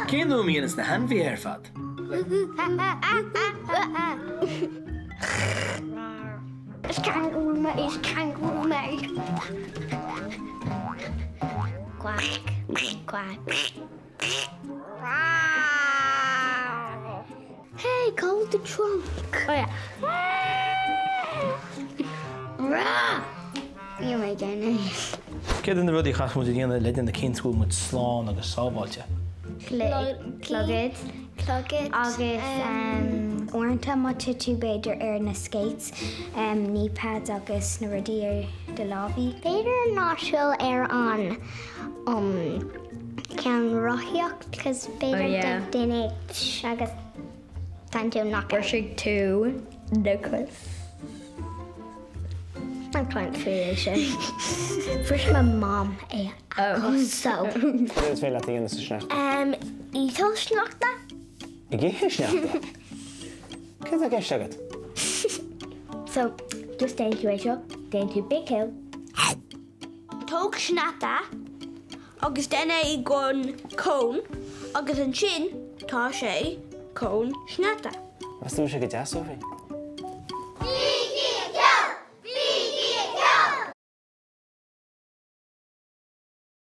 Cén fhuaim a dhéananns na hainmhithe ar fad? Is kangaroo mé, is kangaroo mé. Quack, quack. Hey, cá bhfuil do trunk? Oh yeah. Níl mé ag déanamh. Céard iad na rudaí a chaithfidh muid a dhéanamh le déanamh cinnte go bhfuil muid slán agus sábháilte? Clogad. Clogad. Agus uaireanta má thit tú b'fhéidir ar na skates, knee pads agus na rudaí ar do lámhaí. B'fhéidir ná siúl ar an ceann rothaíocht 'cause b'fhéidir do duine agus tá tú knock out. Brisfidh tú do chos. An client faoi é sin. Bhris mo mom é a cos so. Cad is féidir leat a dhéanamh sa sneachta? Ithe sneachta. Ag ithe sneachta? Céard atá i gceist agat? So, just déan tú é seo, déan tú big hill. Tóg sneachta agus déan é i gcón cón agus ansin tá sé cón sneachta. Meas tú an bhfuil sé go deas, Sophie?